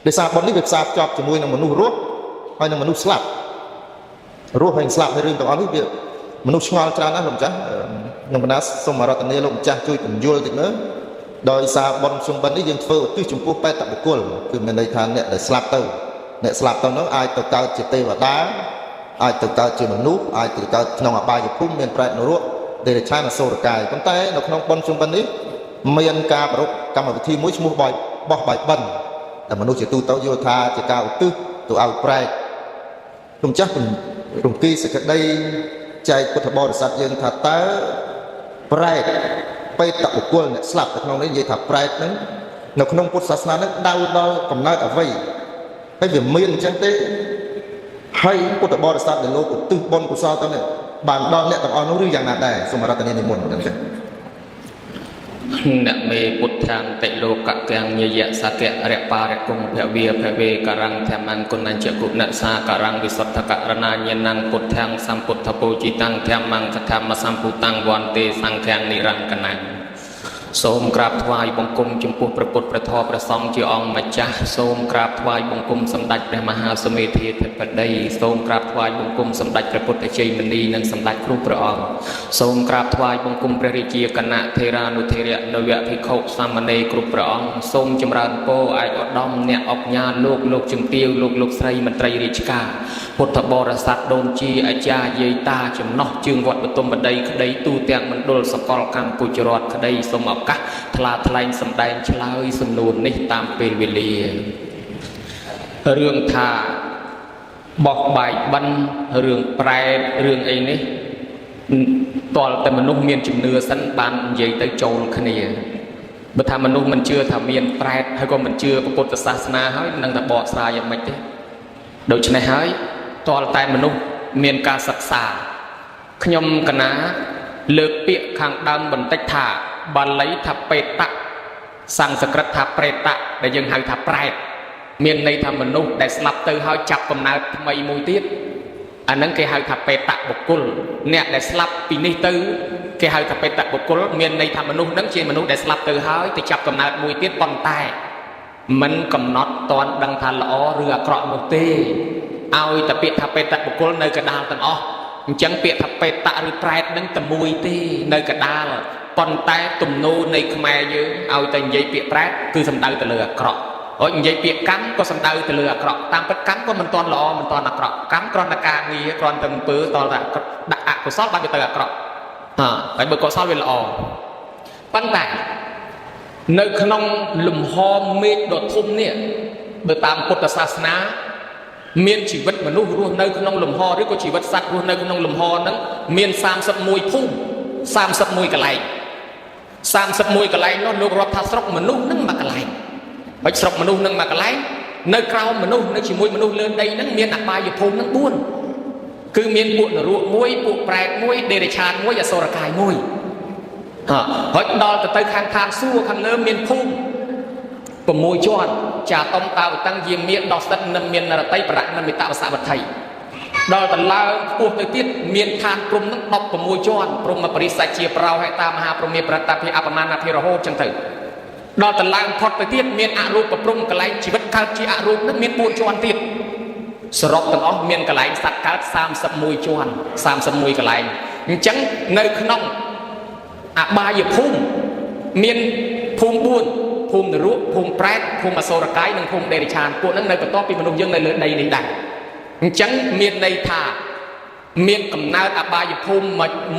ដោយសារបុណ្យនេះវាផ្សារភ្ជាប់ជាមួយនឹងមនុស្សរស់ហើយនឹងមនុស្សស្លាប់រស់ហើយស្លាប់ហើយរឿងទាំងអស់នេះវាមនុស្សឆ្ងល់ច្រើនណាស់លោកម្ចាស់ខ្ញុំកណាសូមអរតនីលោកម្ចាស់ជួយពន្យល់តិចមើលដោយសារបុណ្យភ្ជុំបិណ្ឌនេះយើងធ្វើឧទ្ទិសចំពោះបេតបុគ្គលគឺមានន័យថាអ្នកដែលស្លាប់ទៅអ្នកស្លាប់ទៅនោះអាចទៅកើតជាទេវតាអាចទៅកើតជាមនុស្សអាចទៅកើតក្នុងអបាយភូមិមានប្រេតនរកដេរឆានអសុរកាយប៉ុន្តែនៅក្នុងបុណ្យភ្ជុំបិណ្ឌនេះមានការប្រារព្ធកម្មវិធីមួយឈ្មោះបយបោះបាយបិណ្ឌតែមនុស្សជាទូទៅយល់ថាជាការឧទ្ទិសទៅឲ្យប្រែតលោកម្ចាស់រំគីសេចក្តីចែកពុទ្ធបរិស័ទយើងថាតើប្រែតបេតបុគ្គលអ្នកស្លាប់នៅក្នុងនេះនិយាយថាប្រែតហ្នឹងនៅក្នុងពុទ្ធសាសនាហ្នឹងដៅដល់កំណើតអ្វីហើយវាមានអញ្ចឹងទេហើយពុទ្ធបរិស័ទដែលលោកឧទ្ទិសបុណ្យកុសលទៅនេះបានដល់អ្នកទាំងអស់នោះឬយ៉ាងណាដែរសូមរតនានិមន្តអញ្ចឹង នមេពុទ្ធាំតិលោកកាំងញយៈសកៈរបារគុងភវាភវេករੰធម្មងគុណញ្ចគុណសាករੰវិសុទ្ធករណាញាណងពុទ្ធាំសម្ពុទ្ធពូជិតាំងធម្មងកធម្មសម្ពុតាំងវន្ទេសង្ឃាំងនិរង្គនំសូមក្រាបថ្វាយបង្គំចំពោះព្រះពុទ្ធព្រះធម៌ព្រះសង្ឃជាអង្គម្ចាស់សូមក្រាបថ្វាយបង្គំសម្ដេចព្រះមហាសមេធាធិបតីសូមក្រាបថ្វាយបង្គំសម្ដេចព្រះពុទ្ធជ័យមនីនិងសម្ដេចគ្រូព្រះអង្គសូមក្រាបថ្វាយបង្គំព្រះរាជាគណៈថេរានុថេរៈនវភិក្ខុសាមណេរគ្រប់ព្រះអង្គសូមចម្រើនពរឯកឧត្តមអ្នកអុកញ៉ាលោកលោកជំទាវលោកលោកស្រីមន្ត្រីរាជការពុទ្ធបរិស័ទដូនជាអាចារ្យយាយតាចំណោះជើងវត្តបទុមបតីក្តីទូទាំងមណ្ឌលសកលកម្ពុជារដ្ឋក្តីសូមឱកាសថ្លាថ្លែងសម្ដែងឆ្លើយសំណួរនេះតាមពេលវេលារឿងថាបោះបាយបិណ្ឌរឿងប្រែតរឿងអីនេះតលតែមនុស្សមានជំនឿសិនបាននិយាយទៅចូលគ្នាបើថាមនុស្សមិនជឿថាមានប្រែតហើយក៏មិនជឿពុទ្ធសាសនាហើយនឹងតែបកស្រាយយ៉ាងម៉េចទេដូច្នេះហើយតលតែមនុស្សមានការសិក្សាខ្ញុំកណាលើកពាក្យខាងដើមបន្តិចថាបាលីថាបេតៈសំស្ក្រឹតថាប្រេតៈដែលយើងហៅថាប្រែតមានន័យថាមនុស្សដែលស្លាប់ទៅហើយចាប់កំណើតថ្មីមួយទៀតអាហ្នឹងគេហៅថាបេតៈបុគ្គលអ្នកដែលស្លាប់ពីនេះទៅគេហៅថាបេតៈបុគ្គលមានន័យថាមនុស្សហ្នឹងជាមនុស្សដែលស្លាប់ទៅហើយទៅចាប់កំណើតមួយទៀតប៉ុន្តែមិនកំណត់តន់ដឹងថាល្អឬអាក្រក់នោះទេឲ្យតែពាក្យថាបេតៈបុគ្គលនៅកដាលទាំងអស់អញ្ចឹងពាក្យថាបេតៈឬប្រែតនឹងតែមួយទេនៅកដាលប៉ុន្តែទំនោរនៃខ្មែរយើងឲ្យតែនិយាយពាក្យប្រែតគឺសំដៅទៅលើអាក្រក់ហើយនិយាយពាក្យកម្មក៏សំដៅទៅលើអាក្រក់តាមពិតកម្មក៏មិនទាន់ល្អមិនទាន់អាក្រក់កម្មគ្រាន់តែការងារគ្រាន់តែអំពើតតែដាក់អកុសលបានវាទៅអាក្រក់ហើយបើកុសលវាល្អប៉ុន្តែនៅក្នុងលំហមេឃដ៏ធំនេះបើតាមពុទ្ធសាសនាមានជីវិតមនុស្សរស់នៅក្នុងលំហឬក៏ជីវិតសត្វរស់នៅក្នុងលំហហ្នឹងមាន31ភូមិ31កន្លែង31កន្លែងនោះលោករាប់ថាស្រុកមនុស្សហ្នឹងមួយកន្លែងហើយស្រុកមនុស្សហ្នឹងមួយកន្លែងនៅក្រោមមនុស្សនៅជាមួយមនុស្សលើដីហ្នឹងមានអបាយភូមិហ្នឹង4គឺមានពួកនរកមួយពួកប្រែតមួយដេរឆានមួយអសុរកាយមួយហើយដល់ទៅខាងឋានសួគ៌ខាងលើមានភូមិ6ជាន់ចាតុំតាវតឹងយាមានដោះសិតនឹងមាននរតីប្រនិមិតវសវត្ថីដល់តឡើងខ្ពស់ទៅទៀតមានឋានព្រំនឹង16ជាន់ព្រំបរិស័ជាប្រោហេតាមហាព្រមេប្រតាភិអបមាណភិរហូតចឹងទៅដល់តឡើងផុតទៅទៀតមានអរូបព្រំកន្លែងជីវិតកើតជាអរូបនឹងមាន4ជាន់ទៀតសរុបទាំងអស់មានកន្លែងសត្វកើត31ជាន់31កន្លែងអញ្ចឹងនៅក្នុងអបាយភូមិមានភូមិ4ភូមិនរកភូមិប្រែតភូមិអសុរកាយនិងភូមិដេរិឆានពួកហ្នឹងនៅបន្ទាប់ពីមនុស្សយើងនៅលើដីនេះដែរអញ្ចឹងមានន័យថាមានកំណើតអបាយភូមិ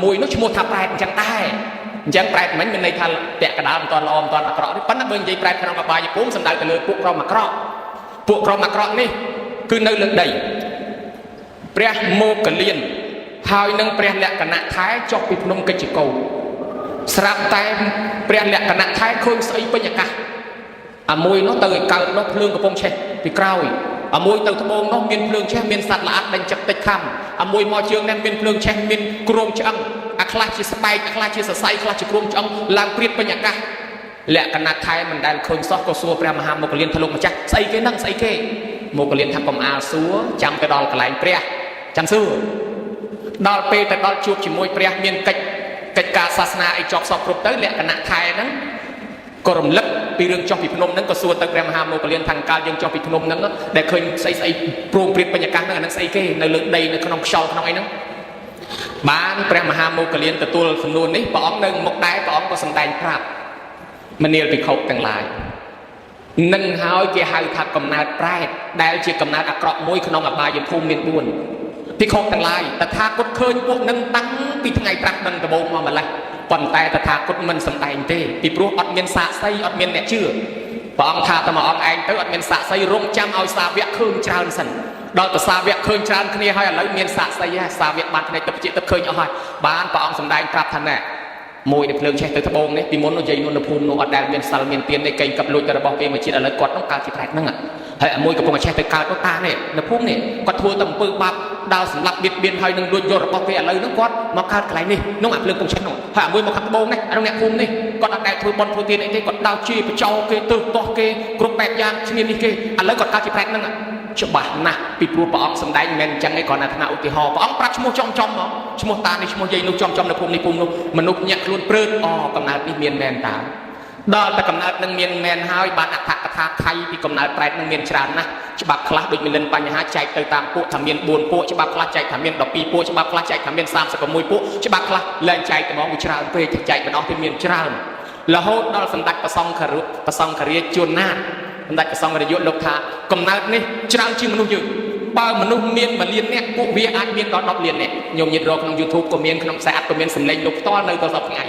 មួយនោះឈ្មោះថាប្រែតអញ្ចឹងដែរអញ្ចឹងប្រែតមិញមានន័យថាពាក់កដាលមិនទាន់ល្អមិនទាន់អាក្រក់ទេប៉ុន្តែបើនិយាយប្រែតក្នុងអបាយភូមិសំដៅទៅលើពួកក្រុមអាក្រក់ពួកក្រុមអាក្រក់នេះគឺនៅលើដីព្រះមោគលានហើយនឹងព្រះលក្ខណៈថែចុះពីភ្នំកិច្ចកោស្រាប់តែព្រះលក្ខណៈថែឃើញស្អីពេញអាកាសអាមួយនោះទៅឲ្យកើតនោះភ្លើងកំពុងឆេះពីក្រោយអាមួយទៅត្បូងនោះមានភ្លើងឆេះមានសត្វល្អិតដេញចឹកតិចខំអាមួយមកជើងនេះមានភ្លើងឆេះមានគ្រោងឆ្អឹងអាខ្លះជាស្បែកអាខ្លះជាសរសៃខ្លះជាគ្រោងឆ្អឹងឡើងព្រាតពេញអាកាសលក្ខណៈថែមិនដែលឃើញសោះក៏សួរព្រះមហាមោគលានថាលោកម្ចាស់ស្អីគេហ្នឹងស្អីគេមោគលានថាកុំអាលសួរចាំទៅដល់កន្លែងព្រះចាំសួរដល់ពេលទៅដល់ជួបជាមួយព្រះមានកិច្ចការសាសនាអីចប់សពគ្រប់ទៅលក្ខណៈថែហ្នឹង ក៏រំលឹកពីរឿងចុះពីភ្នំហ្នឹងក៏សួរទៅព្រះមហាមោគលានថាកាលយើងចុះពីភ្នំហ្នឹងដែលឃើញស្អីស្អីព្រោងព្រាតបញ្ញកាសហ្នឹងអាហ្នឹងស្អីគេនៅលើដីនៅក្នុងខ្យល់ក្នុងអីហ្នឹងបានព្រះមហាមោគលានទទួលសំណួរនេះព្រះអង្គនៅមុខដែរព្រះអង្គក៏សម្ដែងប្រាប់មនាលភិក្ខុទាំងឡាយនឹងហើយគេហៅថាកំណើតប្រែតដែលជាកំណើតអាក្រក់មួយក្នុងអបាយភូមិមាន4ភិក្ខុទាំងឡាយតថាគតឃើញពួកនឹងតាំងពីថ្ងៃត្រាស់ដឹងដំបូងមកម្លេះប៉ុន្តែតថាគតមិនសម្ដែងទេពីព្រោះអត់មានសាក្សីអត់មានអ្នកជឿព្រះអង្គថាតែមួយអង្គឯងទៅអត់មានសាក្សីរងចាំឲ្យសាវកឃើញច្រើនសិនដល់ទៅសាវកឃើញច្រើនគ្នាហើយឥឡូវមានសាក្សីហើយសាវកបានភ្នែកទឹកជាទឹកឃើញអស់ហើយបានព្រះអង្គសម្ដែងប្រាប់ថាណែមួយដែលភ្លើងឆេះទៅត្បូងនេះពីមុននោះយាយនោះនៅភូមិនោះអត់ដែលមានសិលមានទានទេកេងកັບលួចទៅរបស់គេមួយជាតិឥឡូវគាត់នោះកើតជាប្រែតហ្នឹងហើយអាមួយកំពុងតែឆេះទៅកើតនោះតានេះនៅភូមិនេះគាត់ធ្វើតែអំពើបាបដើរសម្លាប់បៀតបៀនហើយនឹងលួចយករបស់គេឥឡូវហ្នឹងគាត់មកកើតកន្លែងនេះនោះអាភ្លើងកំពុងឆេះនោះហើយអាមួយមកខាងត្បូងនេះអានោះអ្នកភូមិនេះគាត់អត់ដែលធ្វើបុណ្យធ្វើទានអីទេគាត់ដើរជាបចោគេទើសទាស់គេគ្រប់បែបយ៉ាងឈ្នានីសគេឥឡូវគាត់កើតជាប្រែតហ្នឹងច្បាស់ណាស់ពីព្រោះព្រះអង្គសម្ដែងមិនមែនអញ្ចឹងឯងគ្រាន់តែថ្នាក់ឧទាហរណ៍ព្រះអង្គប្រាប់ឈ្មោះចំចំមកឈ្មោះតានេះឈ្មោះយាយនោះចំចំនៅភូមិនេះភូមិនោះមនុស្សញាក់ខ្លួនព្រឺតអកំណើតនេះមានមែនតើដល់តែកំណើតនឹងមានមែនហើយបានអត្ថកថាខៃពីកំណើតប្រែតនឹងមានច្រើនណាស់ច្បាប់ខ្លះដូចមីលិនបញ្ហាចែកទៅតាមពួកថាមាន4ពួកច្បាប់ខ្លះចែកថាមាន12ពួកច្បាប់ខ្លះចែកថាមាន36ពួកច្បាប់ខ្លះលែងចែកត្មងវាច្រើនពេកចែកមិនអស់ទេមានច្រើនរហូតដល់សម្ដេចព្រះសង្ឃរុព្រះសង្ឃរាជជួនណាតសម្ដេចព្រះសង្ឃរាជលោកថាកំណើតនេះច្រើនជាងមនុស្សយើងបើមនុស្សមាន1លាននាក់ពួកវាអាចមានដល់10លាននាក់ញោមញាតិរកក្នុង YouTube ក៏មានក្នុងខ្សែអាត់ក៏មានសម្លេងលោកផ្ទាល់នៅដល់សប្តាហ៍ថ្ងៃ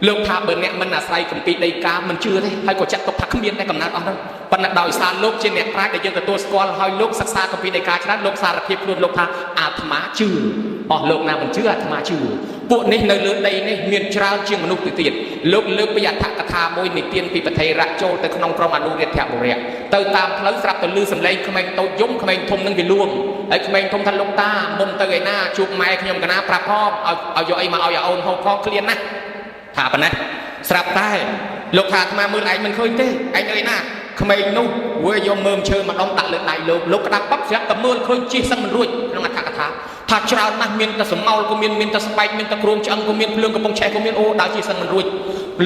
លោកថាបើអ្នកមិនអាស្រ័យគម្ពីរដីកាមិនជឿទេហើយក៏ចាត់ទុកថាគ្មានតែកំណើតអស់ហ្នឹងប៉ុន្តែដោយសារលោកជាអ្នកប្រាជ្ញដែលយើងទទួលស្គាល់ហើយលោកសិក្សាគម្ពីរដីកាច្រើនលោកសារភាពខ្លួនលោកថាអាត្មាជឿអស់លោកណាមិនជឿអាត្មាជឿពួកនេះនៅលើដីនេះមានច្រើនជាងមនុស្សទៅទៀតលោកលើកពីអត្ថកថាមួយនិទានពីប្រធេរៈចូលទៅក្នុងក្រុមអនុរាធបុរៈទៅតាមផ្លូវស្រាប់តែលឺសំឡេងក្មេងតូចយំក្មេងធំនឹងវាលួងហើយក្មេងធំថាលោកតាមុំទៅឯណាជួបម៉ែខ្ញុំកណាប្រាប់ផងឲ្យយកអីមកឲ្យអូនហូបផងឃ្លានណាស់ថាប៉ុណ្ណេះស្រាប់តែលោកថាអាត្មាមើលឯងមិនឃើញទេឯងនៅឯណាក្មេងនោះវាយកមើមឈើមកដុំដាក់លើដៃលោកលោកក្តាប់ប៉ាប់ស្រាប់តែមើលឃើញជិះសឹងមិនរួចក្នុងអត្ថកថាថាច្រើនណាស់មានតែសមោលក៏មានមានតែស្បែកមានតែគ្រូងឆ្អឹងក៏មានភ្លើងកំពុងឆេះក៏មានអូដើរជិះសឹងមិនរួច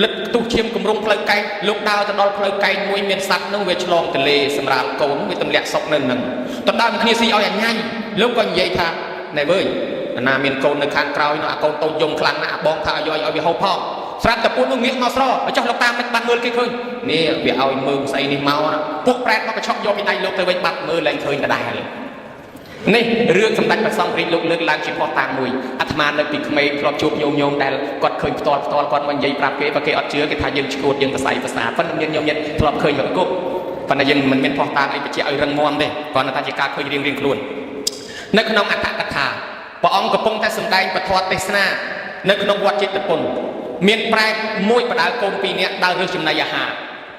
លិតផ្ទុះឈាមគម្រងផ្លូវកែងលោកដើរទៅដល់ផ្លូវកែងមួយមានសត្វនោះវាឆ្លងទលេសម្រាលកូនវាទម្លាក់សុកនៅនឹងដណ្ដើមគ្នាស៊ីឲ្យអញ្ញាញ់លោកក៏និយាយថាណែវើយអាណាមានកូននៅខាងក្រោយនោះអាកូនតូចយំខ្លាំងណាស់អាបងថាឲ្យយកឲ្យវាហូបផងស្រាប់តែពួកនោះងាកមកស្រចុះលោកតាមមិនបានមើលគេឃើញនេះវាឲ្យមើលស្អីនេះមកណាពួកប្រែតមកកញ្ឆក់យកពីដៃលោកទៅវិញបាត់មើលលែងឃើញដដែលនេះរឿងសម្ដេចព្រះសង្ឃរាជលោកលើកឡើងជាផុសតាងមួយអាត្មានៅពីក្មេងធ្លាប់ជួបញោមញោមដែលគាត់ឃើញផ្ទាល់ផ្ទាល់គាត់មកនិយាយប្រាប់គេបើគេអត់ជឿគេថាយើងឈួតយើងសរសៃប្រសាទប៉ុន្តែមានញោមញាតធ្លាប់ឃើញមកគប់ប៉ុន្តែយើងមិនមានផុសតាងអីបញ្ជាក់ឲ្យរឹងមាំទេគ្រាន់តែថាជាការឃើញរៀងរៀងខ្លួននៅក្នុងអត្ថកថាព្រះអង្គកំពុងតែសម្ដែងពធទេសនានៅក្នុងវត្តជេតពុនមានប្រែតមួយបដើកូនពីរនាក់ដើររើសចំណីអាហារ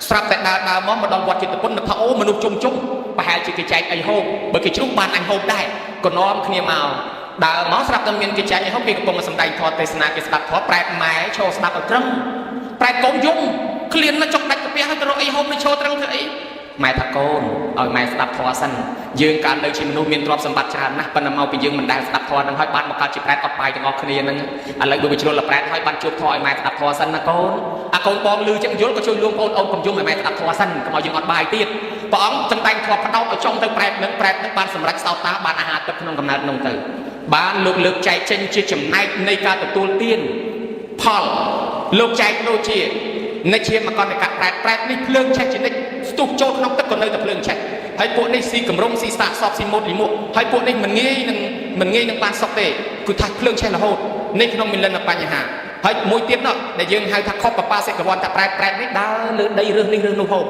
ស្រាប់តែដើរដើរមកដល់វត្តជេតពុននឹកថាអូមនុស្សជុំជុំប្រហែលជាគេចែកអីហូបបើគេជ្រុះបានអញហូបដែរក៏នាំគ្នាមកដើរមកស្រាប់តែមានគេចែកអីហូបគេកំពុងតែសម្ដែងធម៌ទេសនាគេស្ដាប់ធម៌ប្រែតម៉ែឈរស្ដាប់ឲ្យត្រឹមប្រែតកូនយំឃ្លានមកចុកដាច់កាពះហើយទៅរកអីហូបនៅឈរត្រឹងធ្វើអីម៉ែថាកូនឲ្យម៉ែស្ដាប់ធម៌សិនយើងកើតនៅជាមនុស្សមានទ្រព្យសម្បត្តិច្រើនណាស់ប៉ុន្តែមកពីយើងមិនដែលស្ដាប់ធម៌នឹងហើយបានមកកើតជាប្រែតអត់បាយទាំងអស់គ្នាហ្នឹងឥឡូវដូចវាជ្រុលប្រែតហើយបានជួបធម៌ឲ្យម៉ែស្ដាប់ធម៌សិនណាកូនអាកូនបងលឺចឹងយល់ក៏ជួយលួងបងអូនកុំយំឲ្យម៉ែស្ដាប់ធម៌សិនកុំឲ្យយើងអត់បាយទៀតព្រះអង្គសម្ដែងធម៌ផ្ដោតឲ្យចំទៅប្រែតនឹងប្រែតនឹងបានសម្រេចសោតាបានអាហារទឹកក្នុងកំណើតនោះទៅបានលោកលើកចែកចេញជាចំណែកនៃការទទួលទានផលលោកចែកដូចជានិជាមកនកៈប្រែតប្រែតនេះភ្លើងឆេះជានិច្ចស្ទុះចូលក្នុងទឹកក៏នៅតែភ្លើងឆេះហើយពួកនេះស៊ីកម្រុំស៊ីសាកសពស៊ីម៉ូតលីមួកហើយពួកនេះមិនងាយនឹងបានសុខទេគឺថាភ្លើងឆេះរហូតនេះក្នុងមិលិនបញ្ហាហើយមួយទៀតនោះដែលយើងហៅថាខុបបាសិកវន្តប្រែតប្រែតនេះដើរលើដីរើសនេះរើសនោះហូប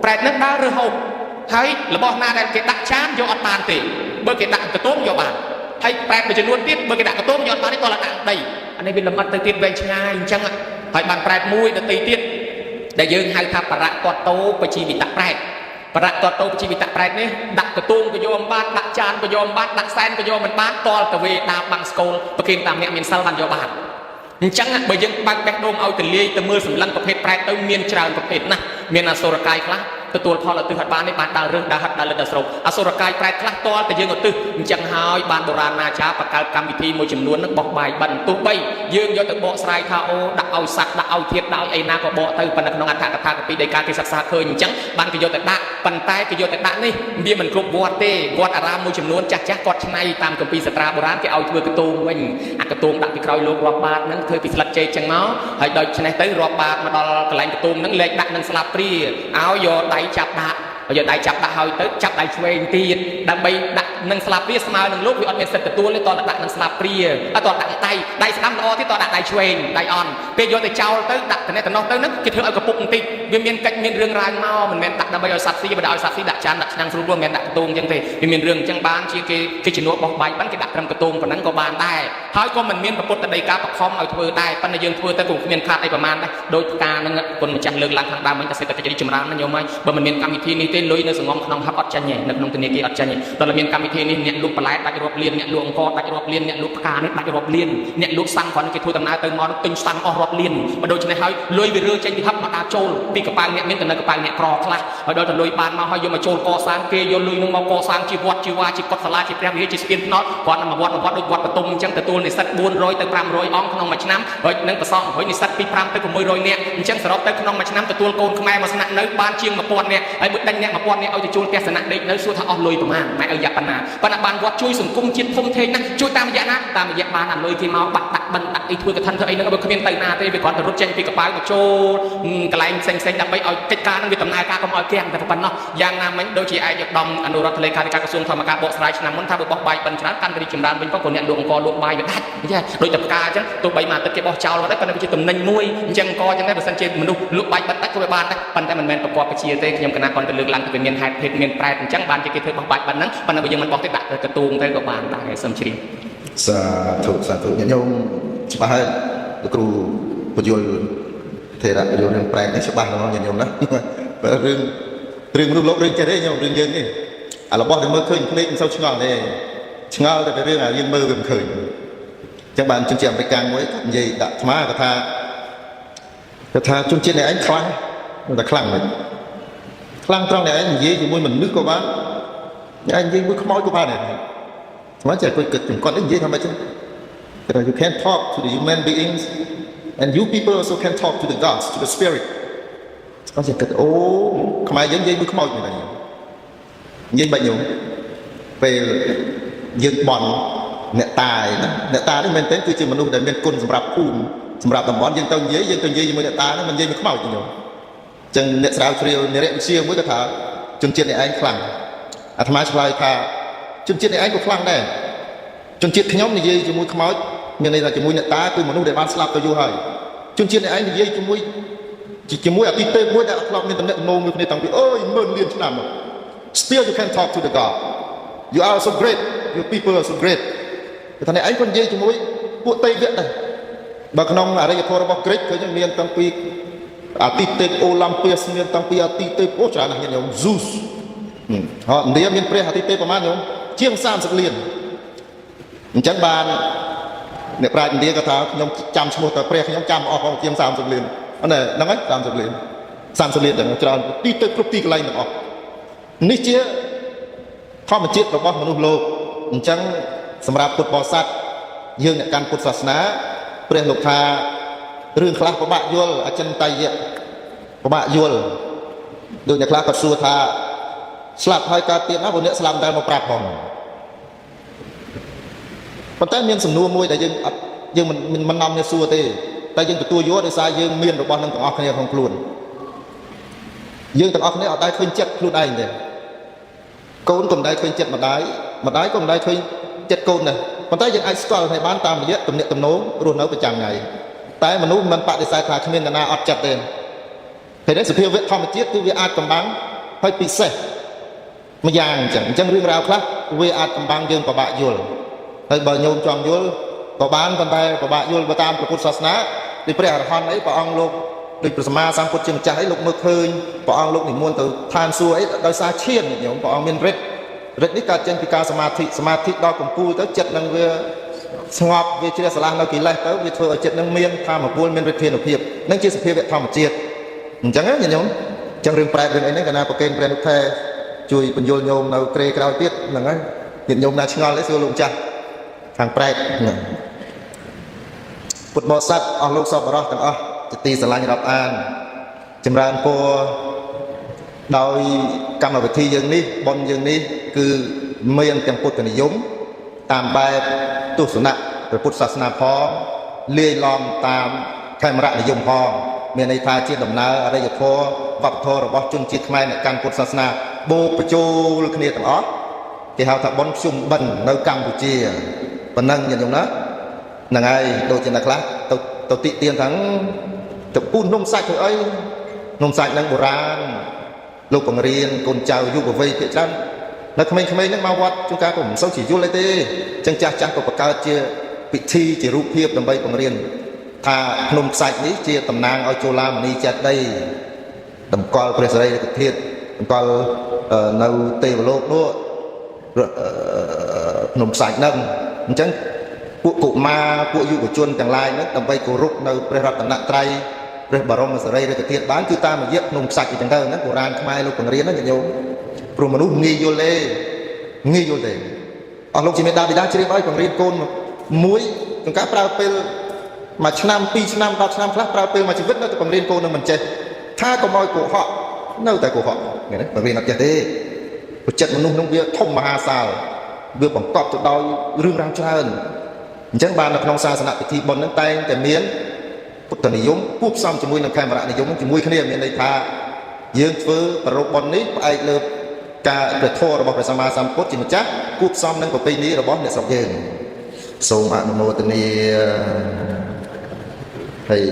ប្រែតនេះដើររើសហូបហើយរបស់ណាដែលគេដាក់ចានយកអត់បានទេបើគេដាក់កន្ទងយកបានហើយប្រែតមួយចំនួនទៀតបើគេដាក់កន្ទងយកអត់បានទេតោះដាក់ដីអានេះវាលំអិតទៅទៀតវែងឆ្ងាយអញ្ចឹងហើយបានប្រែតមួយដទៃទៀតដែលយើងហៅថាបរៈតតោបជីវិតប្រែតបរៈតតោបជីវិតប្រែតនេះដាក់កន្ទងក៏យកមិនបានដាក់ចានក៏យកមិនបានដាក់សែនក៏យកមិនបានតលទៅវេដាបាំងស្កូលប្រគេនតាមអ្នកមានសិលបានយកបានអញ្ចឹងបើយើងបើកបេះដូងឲ្យទលាយទៅមើលសម្លឹងប្រភេទប្រែតទៅមានច្រើនប្រភេទណាស់មានអសុរកាយខ្លះ ទទួលផលឧទ្ទិសអត់បានទេបានដើររើសដើរហិតដើរលិតដើរស្រុកអសុរកាយប្រែតខ្លះតលតែយើងឧទ្ទិសអញ្ចឹងហើយបានបុរាណាចារបង្កើតកម្មវិធីមួយចំនួននឹងបោះបាយបិណ្ឌទោះបីយើងយកទៅបកស្រាយថាអូដាក់ឲ្យសត្វដាក់ឲ្យធាតុដាក់ឲ្យអីណាក៏បកទៅប៉ុន្តែក្នុងអត្ថកថាកពីដីកាគេសិក្សាឃើញអញ្ចឹងបានគេយកទៅដាក់ប៉ុន្តែគេយកទៅដាក់នេះវាមិនគ្រប់វត្តទេវត្តអារាមមួយចំនួនចាស់ចាស់គាត់ឆ្នៃតាមគម្ពីរសត្រាបុរាណគេឲ្យធ្វើកតូងវិញអាកតូងដាក់ពីក្រោយលោករាប់បាតហ្នឹងធ្វើពីស្លឹកចេកចឹងមកហើយដូច្នេះទៅរាប់បាតមកដល់កន្លែងកតូងហ្នឹងលែកដាក់នឹងស្លាបព្រាឲ្យយកដៃចាប់ដាក់យកដៃចាប់ដាក់ហើយទៅចាប់ដៃឆ្វេងទៀតដើម្បីដាក់នឹងស្លាបព្រាស្មើនឹងលោកវាអត់មានសិទ្ធិទទួលទេតដាក់នឹងស្លាបព្រាអត់តដាក់ដៃដៃស្ដាំល្អទៀតតដាក់ដៃឆ្វេងដៃអន់ពេលយកទៅចោលទៅដាក់តំណែងទៅហ្នឹងគេធ្វើឲ្យកពុកបន្តិចវាមានកិច្ចមានរឿងរ៉ាវមកមិនមែនដាក់ដើម្បីឲ្យសត្វស៊ីបើដាក់ឲ្យសត្វស៊ីដាក់ចានដាក់ឆ្នាំងស្រួលៗមិនមែនដាក់កតូងអញ្ចឹងទេវាមានរឿងអញ្ចឹងបានជាគេគេជំនួសបោះបាយបានគេដាក់ត្រឹមកតូងប៉ុណ្ណឹងក៏បានដែរហើយក៏មិនមានពុទ្ធដីកាបខំឲ្យធ្វើដែរប៉ុន្តែយើងធ្វើទៅក៏គ្មានខាតអីប្រហែលដែរដោយផ្កាហ្នឹងគុណម្ចាស់លើកឡើងខាងដើមវិញតែសេដ្ឋកិច្ចរីកចម្រើនណាញោមហើយបើមិនមានកម្មវិធីនេះទេលុយនៅសងំក្នុងហឹបអត់ចាញ់ទេនៅក្នុងធនាគារអត់ចាញ់ទេដល់មានកម្មវិធីនេះអ្នកលក់បន្លែដាច់រាប់លានអ្នកលក់អង្ករដាច់រាប់លានអ្នកលក់ផ្កានេះដាច់រាប់លានអ្នកលក់សាំងគ្រាន់គេធ្វើដំណើរទៅមកទិញសាំងអស់រាប់លានបើដូច្នេះហើយលុយវារើចេញពីហឹបមកដើរចូលពីកប៉ៅអ្នកមានទៅនៅកប៉ៅអ្នកក្រខ្លះហើយដល់ទៅលុយបានមកហើយយកមកចូលកសាងគេយកលុយនឹងមកកសាងជាវត្តជាវាជាកុដិសាលាជាព្រះវិហារជាស្ពានថ្នល់គាត់នឹងមកវត្តមកវត្តដូចវត្តបទុមអញ្ចឹងទទួលនិស្សិត400ទៅ500អង្គក្នុងមួយឆ្នាំហើយនឹងប្រសងហើយនិស្សិតពី5ទៅ600នាក់អញ្ចឹងសរុបទៅក្នុងមួយឆ្នាំទទួលកូនខ្មែរមកស្នាក់នៅបានជាង1000នាក់ហើយមួយដេញអ្នក1000នាក់ឲ្យទៅជួលផ្ទះសំណាក់ដេកនៅសួរថាអស់លុយប្រមាណម៉ែឲ្យយ៉ាប់ប៉ុណ្ណាប៉ុន្តែបានវត្តជួយសង្គមជាតិធំធេងណាស់ជួយតាមរយៈណាតាមរយៈបានអាលុយគេមកបាក់ដាក់បិណ្ឌដាក់អីធ្វើកឋិនធ្វើអីហ្នឹងបើគ្មានទៅណាទេវាគ្រាន់តែរត់ចេញពីកប៉ៅមកចូលកន្លែងផ្សេងផ្សេងដើម្បីឲ្យកិច្ចការហ្នឹងវាដំណើរការកុំឲ្យគាំងតែប៉ុណ្ណោះយ៉ាងណាមិញដូចជាឯកឧត្តមអនុរដ្ឋលេខាធិការក្រសួងធម្មការបកស្រាយឆ្នាំមុនថាបើបោះបាយបិណ្ឌច្រើនកាន់តែរីកចម្រើនវិញក៏អ្នកលក់អង្គលក់បាយវាដាច់ចាដូចតែផ្កាអញ្ចឹងទោះបីមួយអាទិត្យគេបោះចោលក៏ដែរប៉ុន្តែវាជាតំណែងមួយអញ្ចឹងអង្គអញ្ចឹងដែរបើសិនជាមនុស្សលក់បាយបិណ្ឌដាច់ក៏វាបានដែរប៉ុន្តែមិនមែនប្រកបវិជាទេខ្ញុំកណាគាត់ទៅលើកឡើងទៅវាមានហេតុភេទមានប្រែតអញ្ចឹងបានជាគេធ្វើបោះបាយបិណ្ឌហ្នឹងប៉ុន្តែបើយើងមិនបោះទេដាក់ទៅកទូងទៅក៏បានដែរសូមជ្រាប សាធុសាធុញាតិញោមច្បាស់ហើយលោកគ្រូពយល់ថេរៈពយល់រឿងប្រែកនេះច្បាស់ហ្មងញាតិញោមណាបើរឿងរឿងមនុស្សលោករឿងចេះទេញោមរឿងយើងនេះអារបស់ដែលមើលឃើញភ្នែកមិនសូវឆ្ងល់ទេឆ្ងល់តែរឿងអាយើងមើលវាមិនឃើញអញ្ចឹងបានជនជាតិអាមេរិកមួយគាត់និយាយដាក់អាត្មាគាត់ថាគាត់ថាជនជាតិអ្នកឯងខ្លាំងតែខ្លាំងមិនខ្លាំងត្រង់អ្នកឯងនិយាយជាមួយមនុស្សក៏បានអ្នកឯងនិយាយមួយខ្មោចក៏បានដែរស្មានចេះគាត់គិតជំគាត់នេះនិយាយថាម៉េចចឹងគេថា you can talk to the human beings and you people also can talk to the gods, to the spirit. ស្មានចេះគិតអូខ្មែរយើងនិយាយមួយខ្មោចមែនទេនិយាយបាច់ញោមពេលយើងបន់អ្នកតាឯណាអ្នកតានេះមែនទែនគឺជាមនុស្សដែលមានគុណសម្រាប់ភូមិសម្រាប់តំបន់យើងទៅនិយាយយើងទៅនិយាយជាមួយអ្នកតាហ្នឹងមិននិយាយមួយខ្មោចទេញោមចឹងអ្នកស្រាវជ្រាវនិរវិទ្យាមួយក៏ថាជនជាតិអ្នកឯងខ្លាំងអាត្មាឆ្លើយថាជនជាតិអ្នកឯងក៏ខ្លាំងដែរជនជាតិខ្ញុំនិយាយជាមួយខ្មោចមានន័យថាជាមួយអ្នកតាគឺមនុស្សដែលបានស្លាប់ទៅយូរហើយជនជាតិអ្នកឯងនិយាយជាមួយជាមួយអតិទេពមួយដែលអត់ធ្លាប់មានតំណែងមួយគ្នាតាំងពីអើយម៉ឺនលានឆ្នាំមក Still you can talk to the God. You are so great. Your people are so great. គេថាអ្នកឯងក៏និយាយជាមួយពួកទេវៈដែរបើក្នុងអរិយធម៌របស់ក្រិកឃើញមានតាំងពីអតិទេពអូឡាំពីសមានតាំងពីអតិទេពអូច្រើនណាស់ញាតិញោម Zeus ហ៎ឥណ្ឌាមានព្រះអតិទេពប្រហែលញោមជាង30លានអញ្ចឹងបានអ្នកប្រាជ្ញឥណ្ឌាក៏ថាខ្ញុំចាំឈ្មោះតែព្រះខ្ញុំចាំអស់ផងជាង30លានអត់ណែហ្នឹងហើយ30លាន30លានទាំងច្រើនទីទៅគ្រប់ទីកន្លែងទាំងអស់នេះជាធម្មជាតិរបស់មនុស្សលោកអញ្ចឹងសម្រាប់ពុទ្ធបរិស័ទយើងអ្នកកាន់ពុទ្ធសាសនាព្រះលោកថារឿងខ្លះពិបាកយល់អចិន្តយៈពិបាកយល់ដូចអ្នកខ្លះគាត់សួរថាស្លាប់ហើយកើតទៀតណាព្រោះអ្នកស្លាប់មិនដែលមកប្រាប់ផងប៉ុន្តែមានសំណួរមួយដែលយើងអត់យើងមិនមិននាំគ្នាសួរទេតែយើងទទួលយកដោយសារយើងមានរបស់នឹងទាំងអស់គ្នាក្នុងខ្លួនយើងទាំងអស់គ្នាអត់ដែលឃើញចិត្តខ្លួនឯងទេកូនក៏មិនដែលឃើញចិត្តម្ដាយម្ដាយក៏មិនដែលឃើញចិត្តកូនដែរប៉ុន្តែយើងអាចស្គាល់ឲ្យបានតាមរយៈទំនាក់ទំនងរស់នៅប្រចាំថ្ងៃតែមនុស្សមិនបដិសេធថាគ្មាននរណាអត់ចិត្តទេហើយនេះសភាវៈធម្មជាតិគឺវាអាចកំបាំងហើយពិសេសម្យ៉ាងអញ្ចឹងអញ្ចឹងរឿងរ៉ាវខ្លះវាអាចកំបាំងយើងពិបាកយល់ហើយបើញោមចង់យល់ក៏បានប៉ុន្តែពិបាកយល់បើតាមព្រះពុទ្ធសាសនាដូចព្រះអរហន្តអីព្រះអង្គលោកដូចព្រះសម្មាសម្ពុទ្ធជាម្ចាស់អីលោកមើលឃើញព្រះអង្គលោកនិមន្តទៅឋានសួគ៌អីដោយសារឈានញោមព្រះអង្គមានរិទ្ធរិទ្ធនេះកើតចេញពីការសមាធិសមាធិដល់កំពូលទៅចិត្តនឹងវាស្ងប់វាជ្រះស្រឡះនៅកិលេសទៅវាធ្វើឲ្យចិត្តនឹងមានធម៌ពលមានរិទ្ធានុភាពនឹងជាសភាវៈធម្មជាតិអញ្ចឹងណាញោម ចឹងរឿងប្រែតរឿងអីហ្នឹងកាលណាប្រកេនព្រះនុថេជួយបញ្យល់ញោមនៅក្រេក្រោយទៀតហ្នឹងហើយញាតិញោមណាឆ្ងល់ទេសួរលោកម្ចាស់ខាងប្រែតហ្នឹងពុទ្ធបរិស័ទអស់លោកសពរោះទាំងអស់ជាទីស្រឡាញ់រាប់អានចម្រើនពរដោយកម្មវិធីយើងនេះបុណ្យយើងនេះគឺមានទាំងពុទ្ធនិយមតាមបែបទស្សនៈព្រះពុទ្ធសាសនាផងលាយឡំតាមខេមរៈនិយមផងមានន័យថាជាដំណើរអរិយធម៌វប្បធម៌របស់ជនជាតិខ្មែរអ្នកកាន់ពុទ្ធសាសនាបូកបញ្ចូលគ្នាទាំងអស់គេហៅថាបុណ្យភ្ជុំបិណ្ឌនៅកម្ពុជាប៉ុណ្ណឹងញាតិញោមណាហ្នឹងហើយដូចជាអ្នកខ្លះទៅតិទៀនថាទៅពូននំសាច់ធ្វើអីនំសាច់ហ្នឹងបុរាណលោកបង្រៀនកូនចៅយុវវ័យភាគច្រើននៅក្មេងៗហ្នឹងមកវត្តជួនកាលក៏មិនសូវជាយល់អីទេអញ្ចឹងចាស់ចាស់ក៏បង្កើតជាពិធីជារូបភាពដើម្បីបង្រៀនថាភ្នំខ្សាច់នេះជាតំណាងឲ្យជូឡាមនីចេតិយតម្កល់ព្រះសិរីរាជធាតុតម្កល់នៅទេវលោកនោះភ្នំខ្សាច់ហ្នឹងអញ្ចឹងពួកកុមារពួកយុវជនទាំងឡាយហ្នឹងដើម្បីគោរពនៅព្រះរតនត្រ័យព្រះបរមសិរីរាជធាតុបានគឺតាមរយៈភ្នំខ្សាច់អញ្ចឹងទៅណាបុរាណខ្មែរលោកបង្រៀនណាញាតិញោមព្រោះមនុស្សងាយយល់ទេងាយយល់ទេអស់លោកជាមេដាបិតាជ្រាបឲ្យបង្រៀនកូនមួយក្នុងការប្រើពេលមួយឆ្នាំពីរឆ្នាំ10ឆ្នាំខ្លះប្រើពេលមួយជីវិតនៅតែបង្រៀនកូននឹងមិនចេះថាកុំឲ្យកុហកនៅតែកុហកឃើញទេបង្រៀនអត់ចេះទេព្រោះចិត្តមនុស្សនឹងវាធំមហាសាលវាបង្កប់ទៅដោយរឿងរ៉ាវច្រើនអញ្ចឹងបាននៅក្នុងសាសនពិធីបុណ្យហ្នឹងតែងតែមានពុទ្ធនិយមគួបផ្សំជាមួយនឹងខេមរៈនិយមជាមួយគ្នាមានន័យថាយើងធ្វើប្រារព្ធបុណ្យនេះផ្អែកលើការព្រះធម៌របស់ព្រះសម្មាសម្ពុទ្ធជាម្ចាស់គួបផ្សំនឹងប្រពៃណីរបស់អ្នកស្រុកយើងសូមអនុមោទនាហើយ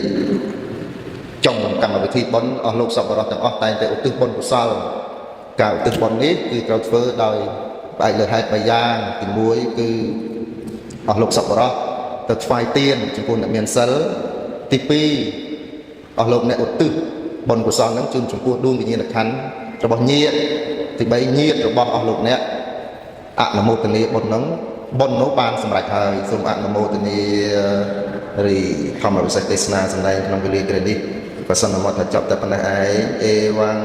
ចុងកម្មវិធីបុណ្យអស់លោកសប្បុរសទាំងអស់តែងតែឧទ្ទិសបុណ្យកុសលការឧទ្ទិសបុណ្យនេះគឺត្រូវធ្វើដោយផ្អែកលើហេតុបីយ៉ាងទី1គឺអស់លោកសប្បុរសទៅថ្វាយទានចំពោះអ្នកមានសិលទី2អស់លោកអ្នកឧទ្ទិសបុណ្យកុសលហ្នឹងជូនចំពោះដួងវិញ្ញាណក្ខន្ធរបស់ញាតិទី3ញាតិរបស់អស់លោកអ្នកអនុមោទនាបុណ្យហ្នឹងបុណ្យនោះបានសម្រេចហើយសូមអនុមោទនារីធម្មវិសេសទេសនាសម្ដែងក្នុងវេលាគ្រានេះក៏សន្មតថាចប់តែប៉ុណ្ណេះឯងអេវ៉ាំង